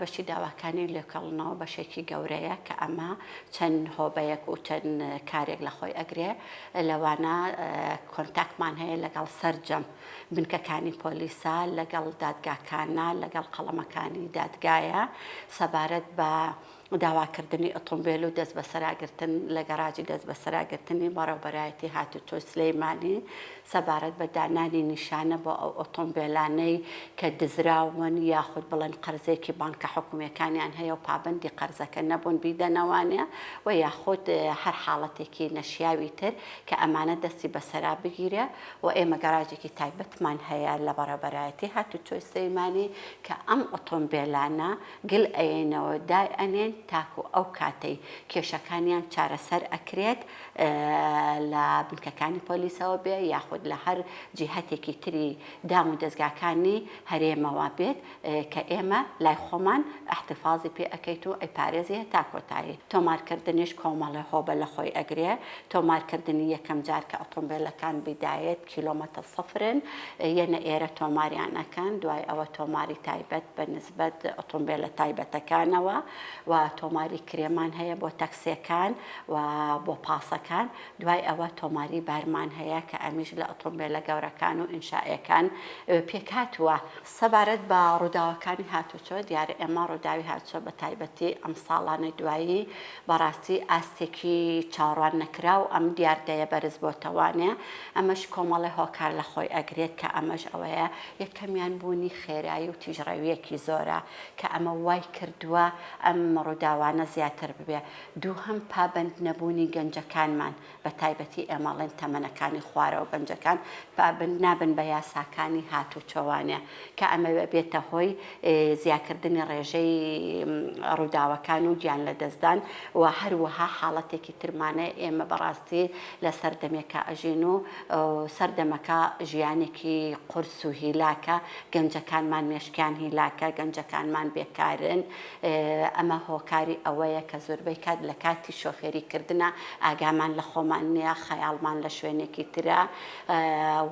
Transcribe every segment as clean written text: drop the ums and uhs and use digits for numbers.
بەشی داواکانی لێکۆڵنەوە بەشێکی گەورەیە کە ئەمە چەند هۆبەیەک و چەند کارێک لە خۆی ئەگرێ لەوانە کۆنتاکمان هەیە لەگەڵ سەرجەم بنکەکانی پۆلیسا لەگەڵ دادگاکانە لەگەڵ قەڵەمەکانی دادگایە سەبارەت بە داواکردنی ئۆتۆمبێل و دەستبەسەراگرتن لە گەراجی دەستبەسەراگرتنی بەڕێوەبەرایەتی هاتوچۆی سلێمانی سەبارەت بە دانانی نیشانە بۆ ئەو ئۆتۆمبێلانەی کە دزراون یاخود بڵێن قەرزێکی بانکە حکومییەکانیان هەیە و پابەندی قەرزەکە نەبوون بیدەنەوانێ و یاخود هەر حاڵەتێکی نەشیاوی تر کە ئەمانە دەستی بەسەرا بگیرێ و ئێمە گەراجێکی تایبەتمان هەیە لە بەڕێوەبەرایەتی هاتوچۆی سلێمانی کە ئەم ئۆتۆمبێلانە گل ئەیەینەوە دای ئەنێن تاکو ئەو کاتەی کێشەکانیان چارەسەر ئەکرێت لە بنکەکانی پۆلیسەوە بێ یاخود لە هەر جیهەتێکی تری دام و دەزگاکانی هەرێمەوە بێت کە ئێمە لای خۆمان ئیحتفازی پێ ئەکەیت و ئەیپارێزی هەتا کۆتایی. تۆمارکردنیش کۆمەڵێ هۆبە لە خۆی ئەگرێ تۆمارکردنی یەکەم جار کە ئۆتۆمبێلەکان بیدایەت کیلۆمەتر سفرن یەنە ئێرە تۆماریان ئەکەن دوای ئەوە تۆماری تایبەت بە نسبەت ئۆتۆمبێلە تایبەتەکانەوە و تۆماری کرێمان هەیە بۆ تەکسێکان و بۆ پاسەکان دوای ئەوە تۆماری بارمان هەیە کە ئەمیش لە ئۆتۆمبێلە گەورەکان و ئینشائیەکان پێکهاتووە. سەبارەت بە ڕووداوەکانی هاتوچۆ، دیارە ئێمە ڕووداوی هاتوچۆ بە تایبەتی ئەم ساڵانەی دوایی بەڕاستی ئاستێکی چاوەڕوان نەکراو ئەم دیاردەیە بەرز بۆتەوانێ، ئەمەش کۆمەڵێ هۆکار لە خۆی ئەگرێت کە ئەمەش ئەوەیە یەکەمیان بوونی خێرایی و تیژڕەوییەکی زۆرە کە ئەمە وای کردووە ئەم ڕووداوانە زیاتر ببێ، دووهەم پابەند نەبوونی گەنجەکانمان بە تایبەتی ئێمەڵێن تەمەنەکانی خوارەوە گەنجەکان پابەند نابن بە یاساکانی هاتوچۆوانێ کە ئەمە ئەبێتە هۆی زیاکردنی ڕێژەی ڕووداوەکان و گیان لەدەستدان و هەروەها حاڵەتێکی ترمانە ئێمە بەڕاستی لە سەردەمێکا ئەژین و سەردەمەکە ژیانێکی قورس و هیلاکە گەنجەکانمان مێشکیان هیلاکە گەنجەکانمان بێکارن ئەمە هۆکاری ئەوەیە کە زۆربەی کات لە کاتی شۆفێری کردنا ئاگامان لە خۆمان نییە، خەیاڵمان لە شوێنێکی ترە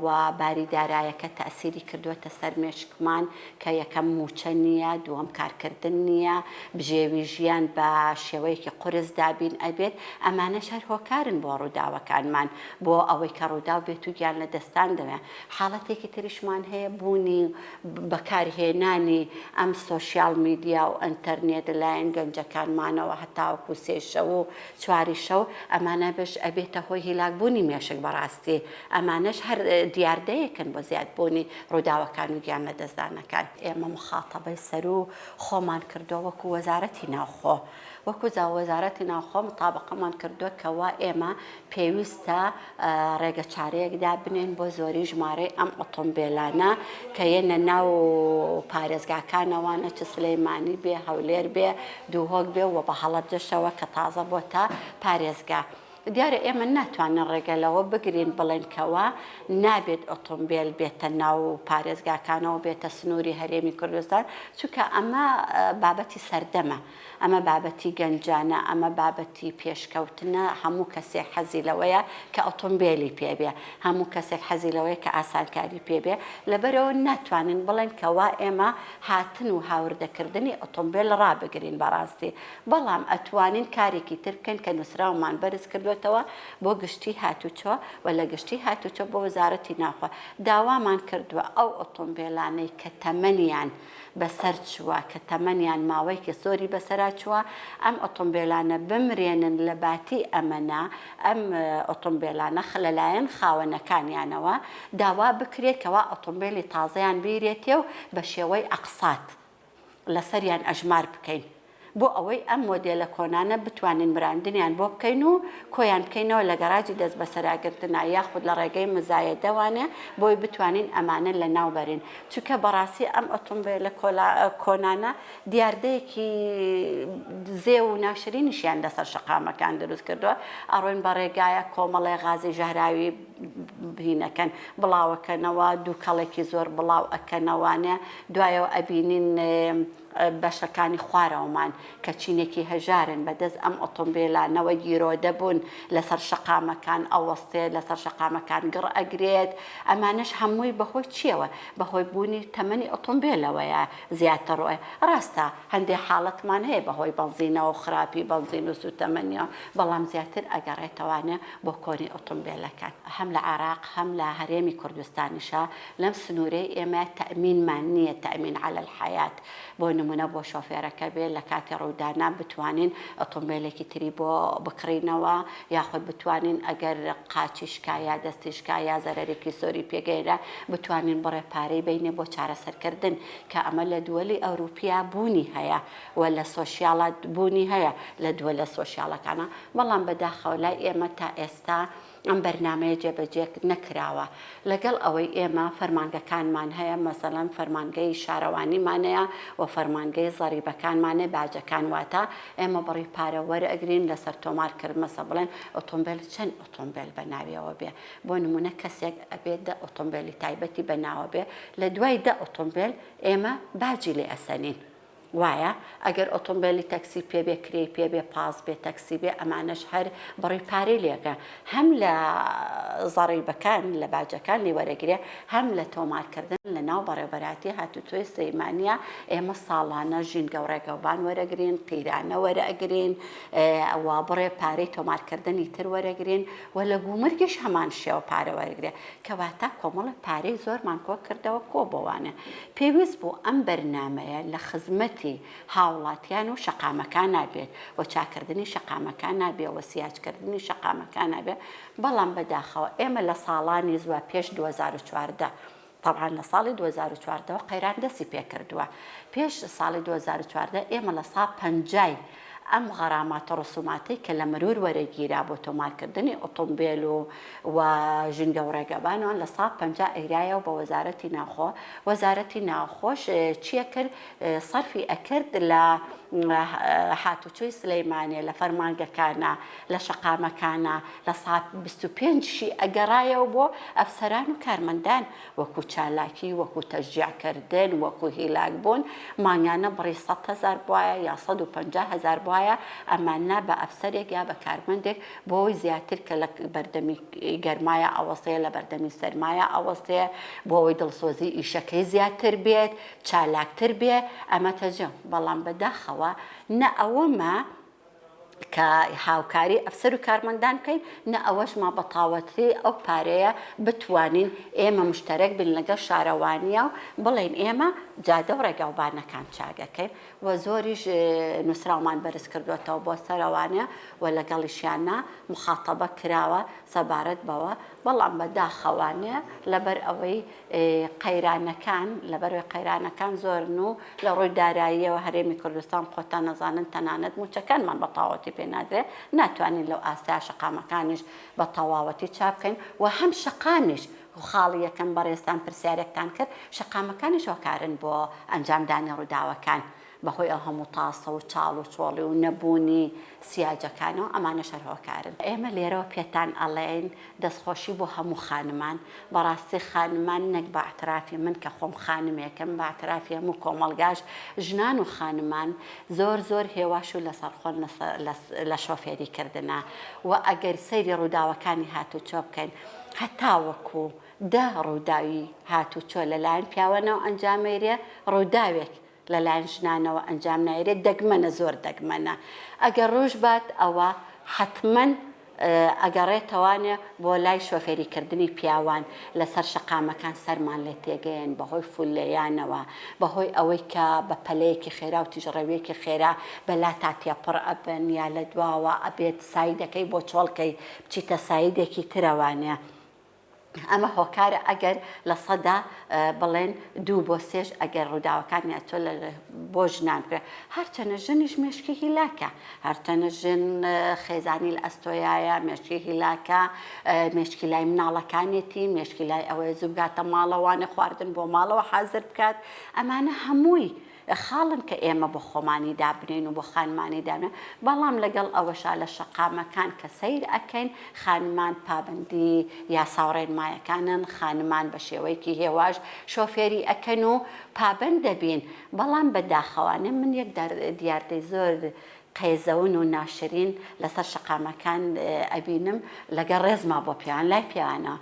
و باری دارایەکە تەئسیری کردووەتە سەر مێشکمان کە یەکەم مووچە نییە، دووەم کارکردن نییە، بژێوی ژیان بە شێوەیەکی قورس دابین ئەبێت، ئەمانەش هەر هۆکارن بۆ ڕووداوەکانمان بۆ ئەوەی کە ڕووداو بێت و گیان لەدەستان دەوێ. حاڵەتێکی تریشمان هەیە بوونی بەکارهێنانی ئەم سۆشیال میدیا و ئەنتەرنێت لەلایەن گەنجەکانمانەوە هەتاوەکو سێ شەو و چواری شەو ئەمانە بش ئەبێتە هۆی هیلاک بوونی مێشک بەڕاستی ئەمانەش هەر دیاردەیەکن بۆ زیادبوونی ڕووداوەکان و گیان لەدەستدانەکان. ئێمە مخاتەبەی سەروو خۆمان کردووە وەکو وەزارەتی ناوخۆ وەکو وەزارەتی ناوخۆ متابەقەمان کردووە کەوا ئێمە پێویستە ڕێگە چارەیەک دابنێن بۆ زۆری ژمارەی ئەم ئۆتۆمبێلانە کە یەنە ناو پارێزگاکانەوە نە چ سلەیمانی بێ هەولێر بێ دوهۆک بێ و بە هەڵەبجەشەوە کە تازە بۆتە پارێزگا. دیارە ئێمە ناتوانین ڕێگە لەوە بگرین بڵێن کەوا نابێت ئۆتۆمبێل بێتە ناو پارێزگاکانەوە بێتە سنووری هەرێمی کوردستان چونکە ئەمە بابەتی سەردەمە ئەمە بابەتی گەنجانە، ئەمە بابەتی پێشکەوتنە، هەموو کەسێک حەزی لەوەیە کە ئۆتۆمبێلی پێ بێ، هەموو کەسێک حەزی لەوەیە کە ئاسانکاری پێ بێ، لەبەرئەوە ناتوانین بڵێین کە وا ئێمە هاتن و هاوردەکردنی ئۆتۆمبێل ڕابگرین بەڕاستی، بەڵام ئەتوانین کارێکی تر بکەین کە نووسراومان بەرز کردووەتەوە بۆ گشتی هاتوچۆ و لە گشتی هاتوچۆ بۆ وەزارەتی ناوخۆ داوامان کردووە ئەو ئۆتۆمبێلانەی کە تەمەنیان بەسەر چووە کە تەمەنیان ماوەیەکی زۆری بەسەرا چووە ئەم ئۆتۆمبێلانە بمرێنن لە باتی ئەمەنا ئەم ئۆتۆمبێلانە لەلایەن خاوەنەکانیانەوە داوا بکرێت کەوا ئۆتۆمبێلی تازەیان بیرێتێ و بە شێوەی ئەقسات لەسەریان ئەژمار بکەین. بۆ ئەوەی ئەم مۆدێلە کۆنانە بتوانین مراندنیان بۆ بکەین و کۆیان بکەینەوە لە گەراجی دەستبەسەراگرتنا یاخود لە ڕێگەی مزایەدەوانێ بۆی بتوانین ئەمانە لەناو بەرین چونکە بەڕاستی ئەم ئۆتۆمبێلە کۆنانە دیاردەیەکی دزێو و ناشرینیشیان لەسەر شەقامەکان دروست کردووە ئەڕۆین بە ڕێگایە کۆمەڵێ غازی ژەهراوی هینەکەن بڵاوەکەنەوە دووکەڵێکی زۆر بڵاو ئەکەنەوانێ دوایەوە ئەبینین. بەشەکانی خوارەوەمان کە چینێکی هەژارن بە دەست ئەم ئۆتۆمبێلانەوە گیرۆدە بوون لەسەر شەقامەکان ئەوەستێت لەسەر شەقامەکان گڕ ئەگرێت ئەمانەش هەمووی بەهۆی چیەوە بەهۆی بوونی تەمەنی ئۆتۆمبێلەوەیە زیاتر ڕۆێ ڕاستە هەندێ حاڵەتمان هەیە بەهۆی بەنزینەوە و خراپی بەنزین و سوتەمەنیەوە بەڵام زیاتر ئەگەڕێتەوانێ بۆ کۆنی ئۆتۆمبێلەکان. هەم لە عێراق هەم لە هەرێمی کوردستانیشا لەم سنوورەی ئێمە تەئمینمان نییە، تەئمین علی الحیات، بۆ نموونە بۆ شۆفێرەکە بێ لە کاتی ڕوودانا بتوانین ئۆتۆمبێلێکی تری بۆ بکڕینەوە یاخود بتوانین ئەگەر قاچی شکا یا دەستی شکا یا زەرەرێکی زۆری پێگەیەنرا بتوانین بڕێ پارەی بەینێ بۆ چارەسەرکردن کە ئەمە لە دووەلی ئەوروپیا بوونی هەیە و لە سۆشیاڵا بوونی هەیە لە دووەلە سۆشیاڵەکانا بەڵام بەداخەوە لای ئێمە تا ئێستا ئەم بەرنامەیە جێبەجێ نەکراوە لەگەڵ ئەوەی ئێمە فەرمانگەکانمان هەیە مەسەلەن فەرمانگەی شارەوانیمان هەیە و فەرمانگەی زەریبەکانمان هەیە باجەکان واتە ئێمە بڕی پارە وەرئەگرین لەسەر تۆمار کرد مەسە بڵێن ئۆتۆمبێل چەند ئۆتۆمبێل بە ناویەوە بێ بۆ نمونە کەسێک ئەبێ دە ئۆتۆمبێلی تایبەتی بە ناوە بێ لە دوای دە ئۆتۆمبێل ئێمە باجی لێ ئەسەنین. وایە ئەگەر ئۆتۆمبێلی تەکسی پێ بێ کرێی پێ بێ پاس بێ تەکسی بێ ئەمانەش هەر بڕی پارەی لێکە هەم لە زەڕیبەکان لە باجەکان لێ وەرەگرێ هەم لە تۆمارکردن لە ناو بەڕێوبەراتی هاتوچۆی سلەیمانیە ئێمە ساڵانە ژینگە و ڕێگەوبان وەرەگرین قیرانە وەرەگرین و بڕێ پارەی تۆمارکردنی تر وەرەگرین و لە گومرگیش هەمان شێوە پارە وەرگرێ کەواتە کۆمەڵە پارەی زۆرمان کۆ کردەوە کۆ بۆوانە پێویست بوو ئەم بەرنامەیە لە خزمەتی هاوڵاتیان و شەقامەکانا بێت و چاکردنی شەقامەکانا بێ و سیاجکردنی شەقامەکانا بێ بەڵام بەداخەوە ئێمە لە ساڵانی زوە پێش 2014 تەبعەن لە ساڵی 2014 وە قەیران دەستی پێکردووە پێش ساڵی 2014 ئێمە لە سا پەنجای ئەم غەرامات و ڕسوماتەی کە لە مرور وەرەگیرا بۆ تۆمارکردنی ئۆتۆمبێل و و ژینگە و ڕێگەبانوان لە سا 50 ئەیرایەوە بە وەزارەتی ناوخۆ وەزارەتی ناوخۆش چیە کرد سەرفی ئەکرد لە هاتوچۆی سلەیمانیە لە فەرمانگەکانە لە شەقامەکانە لە سا 25 شی ئەگەڕایەوە بۆ ئەفسەران و کارمەندان وەکو چالاکی، وەکو تەشجیع کردن، وەکو هیلاک بوون، مانگانە بڕی 100,000 بوایە یا 150,000 بوایە، ئەمان نا بە ئەفسەرێک یا بە کارمەندێک بۆی زیاتر کە لە بەردەمی گەرمایا ئەوەستێ، لە بەردەمی سەرمایا ئەوەستێ، بۆ ئەوەی دڵسۆزی ئیشەکەی زیاتر بێت، چالاکتر بێ، ئەمە تەجە، بەڵام بەداخەوە نە ئەوەمە، کە هاوکاری ئەفسەر و کارمەندان بکەین نە ئەوەشما بە تاوەتی ئەو پارەیە بتوانین ئێمە مشتەرەک بین لەگەڵ شارەوانیە و بڵێین ئێمە جادە و ڕێگاوبانەکان چاک ئەکەین و زۆریش نووسراومان بەرز کردووەتەوە بۆ سەرەوانە و لەگەڵیشیانە مخاتەبە کراوە سەبارەت بەوە بەڵام بەداخەوانە لەبەر ئەوەی قەیرانەکان، لەبەرئەوەی قەیرانەکان زۆرن و لە ڕووی داراییەوە هەرێمی کوردستان خۆتان ئەزانن تەنانەت مووچەکانمان بە تەواوەتی پێ نادرێ، ناتوانین لەو ئاستەیا شەقامەکانیش بە تەواوەتی چاک بکەین و هەم شەقامیش خاڵی یەکەم بەڕێزتان پرسیارێکتان کرد شەقامەکانیش هۆکارن بۆ ئەنجامدانی ڕووداوەکان. بەهۆی ئەو هەموو تاسە و چاڵ و چۆڵی و نەبوونی سیاجەکانەوە ئەمانەش هەر هۆکارن. ئێمە لێرەوە پێتان ئەڵێین دەستخۆشی بۆ هەموو خانمان، بەڕاستی خانمان نەک بە ئیعترافی من کە خۆم خانمێکم، بە ئیعترافی هەموو کۆمەڵگاش ژنان و خانمان زۆر زۆر هێواش و لەسەرخۆن لە شۆفێری کردنا و ئەگەر سەیری ڕووداوەکانی هاتوچۆ بکەین هەتاوەکو دە ڕووداوی هاتوچۆ لەلایەن پیاوانەوە ئەنجامەیرێ ڕووداوێک لەلایەن ژنانەوە ئەنجام نایرێت دەگمەنە زۆر دەگمەنە ئەگەر ڕووش بات ئەوە حەتمەن ئەگەڕێتەوانێ بۆ لای شۆفێری کردنی پیاوان لەسەر شەقامەکان سەرمان لێ تێگەیەن بەهۆی فوللێیانەوە بەهۆی ئەوەی کە بە پەلەیەکی خێرا و تیژڕەویەکی خێرا بەلاتا تێپڕ ئەبن یا لە دواوە ئەبێت سایدەکەی بۆ چۆڵکەی بچیتە سایدێکی ترەوانێ. ئەمە هۆکارە ئەگەر لە سەدا بڵێن دوو بۆ سێش ئەگەر ڕووداوەکانی ئەتۆ لە بۆ ژنان بکرێت هەرچەنە ژنیش مێشکی هیلاکە هەرچەنە ژن خێزانی لە ئەستۆیایە مێشکی هیلاکە مێشکی لای مناڵەکانێتی مێشکی لای ئەوەیە زوو بگاتە ماڵەوانێ خواردن بۆ ماڵەوە حازر بکات ئەمانە هەمووی. خاڵن کە ئێمە بۆ خۆمانی دابنێین و بۆ خانمانی دابنێین، بەڵام لەگەڵ ئەوەشا لە شەقامەکان کە سەیر ئەکەین خانمان پابەندی یاسا و ڕێنمایەکانن، خانمان بە شێوەیەکی هێواش شۆفێری ئەکەن و پابەند دەبین، بەڵام بە داخەوانە من یەک دیاردەی زۆر قێزەون و ناشرین لەسەر شەقامەکان ئەبینم لەگەڵ ڕێزما بۆ پیاوان لای پیاوانەوە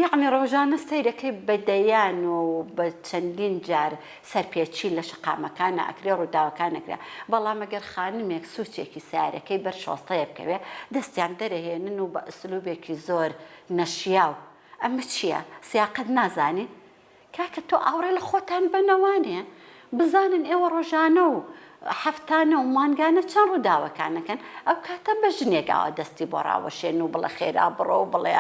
یەعنی ڕۆژانە سەیرەکەی بە دەیان و بە چەندین جار سەرپێچی لە شەقامەکانە ئەکرێ ڕووداوەکان ئەکرێ بەڵام ئەگەر خانمێک سوچێکی سیارەکەی بەر شۆستەیە بکەوێ دەستیان دەرەهێنن و بە ئسلوبێکی زۆر نەشیاو ئەمە چییە سیاقەت نازانی کاکە تۆ ئاوڕێ لە خۆتان بەنەوانێ بزانن ئێوە ڕۆژانە و هەفتانە و مانگانە چەند ڕووداوەکان ئەکەن ئەو کاتە بە ژنێک ئاوا دەستی بۆ ڕاوەشێن و بڵێ خێرا بڕۆ و بڵێ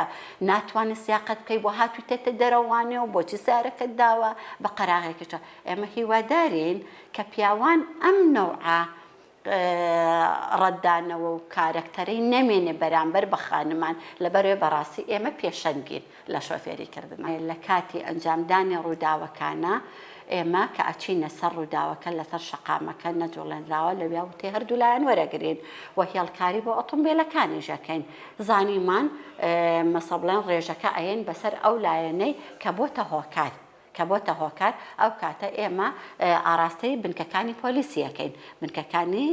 ناتوانێ سیاقەت بکەی بۆ هاتوویتەتە دەرەوانێ و بۆچی سارەکەت داوە بە قەراغێکیشەوە ئێمە هیوادارین کە پیاوان ئەم نەوعە ڕەتدانەوە و کارەکتەرەی نەمێنێ بەرامبەر بە خانمان، لەبەرئەوەی بەڕاستی ئێمە پێشەنگین لە شۆفێری کردنا. لە کاتی ئەنجامدانی ڕووداوەکانا ئێمە کە ئەچینە سەر ڕووداوەکە لەسەر شەقامەکە نەجوڵێنراوە لەویا وتەی هەردوولایان وەرەگرین و هێڵکاری بۆ ئۆتۆمبێلەکانیش ئەکەین زانیمان مەسە بڵێن ڕێژەکە ئەیەین بەسەر ئەو لایەنەی کە بۆتە هۆکار. کە بۆتە هۆکار ئەو کاتە ئێمە ئاراستەی بنکەکانی پۆلیسی ئەکەین بنکەکانی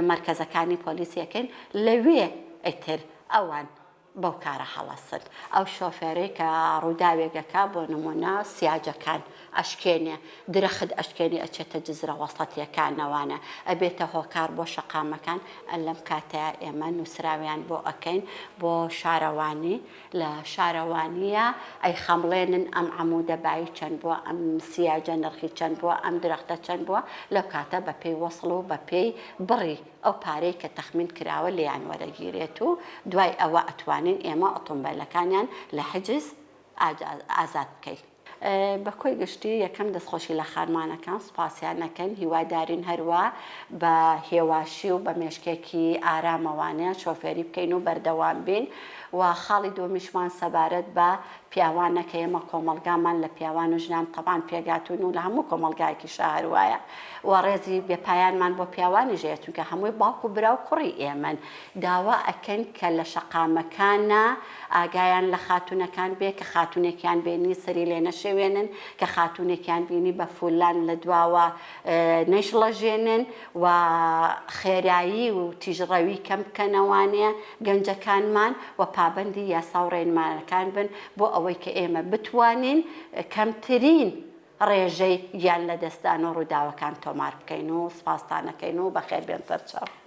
مەرکەزەکانی پۆلیسی ئەکەین لەوێ ئیتر ئەوان بەو کارە هەڵەسن ئەو شۆفێرەی کە ڕووداوێک ئەکا بۆ نمونە سیاجەکان ئەشکێنێ درەخت ئەشکێنێ ئەچێتە جزرە وەسەتیەکانەوانە ئەبێتە هۆکار بۆ شەقامەکان لەم کاتەیا ئێمە نوسراویان بۆ ئەکەین بۆ شارەوانی لە شارەوانییە ئەیخەمڵێنن ئەم عەموودە بایی چەند بووە، ئەم سیاجە نرخی چەند بووە، ئەم درەختە چەند بووە، لەو کاتە بە پێی وەسڵ و بە پێی بڕی ئەو پارەی کە تەخمین کراوە لێیان وەرەگیرێت و دوای ئەوە ئەتوانین ئێمە ئۆتۆمبێلەکانیان لە حجز ئازاد بکەین. بە کۆی گشتی یەکەم دەستخۆشی لە خانمانەکان سوپاسیان ئەکەین هیوادارین هەروا بە هێواشی و بە مێشکێکی ئارامەوانە شۆفێری بکەین و بەردەوام بین و خاڵی دووەمیشمان سەبارەت بە پیاوانە کە ئێمە کۆمەڵگامان لە پیاوان و ژنان تەبان پێگاتوون و لە هەموو کۆمەڵگایەکیشا هەروایە و ڕێزی بێپایانمان بۆ پیاوانیش هەیە چونکە هەمووی باوک و برا و کوڕی ئێمەن داوا ئەکەین کە لە شەقامەکانا ئاگایان لە خاتوونەکان بێ، کە خاتوونێکیان بینی سەری لێ نەشێوێنن، کە خاتوونێکیان بینی بە فولان لە دواوە نەیشڵەژێنن و خێرایی و تیژڕەوی کەم بکەنەوانێ گەنجەکانمان و پابەندی یاسا و ڕێنمایەکان بن بۆ ئەوەی کە ئێمە بتوانین کەمترین ڕێژەی گیان لەدەستدان و ڕووداوەکان تۆمار بکەین و سپاستان ئەکەین و بەخێر بێن سەرچاو.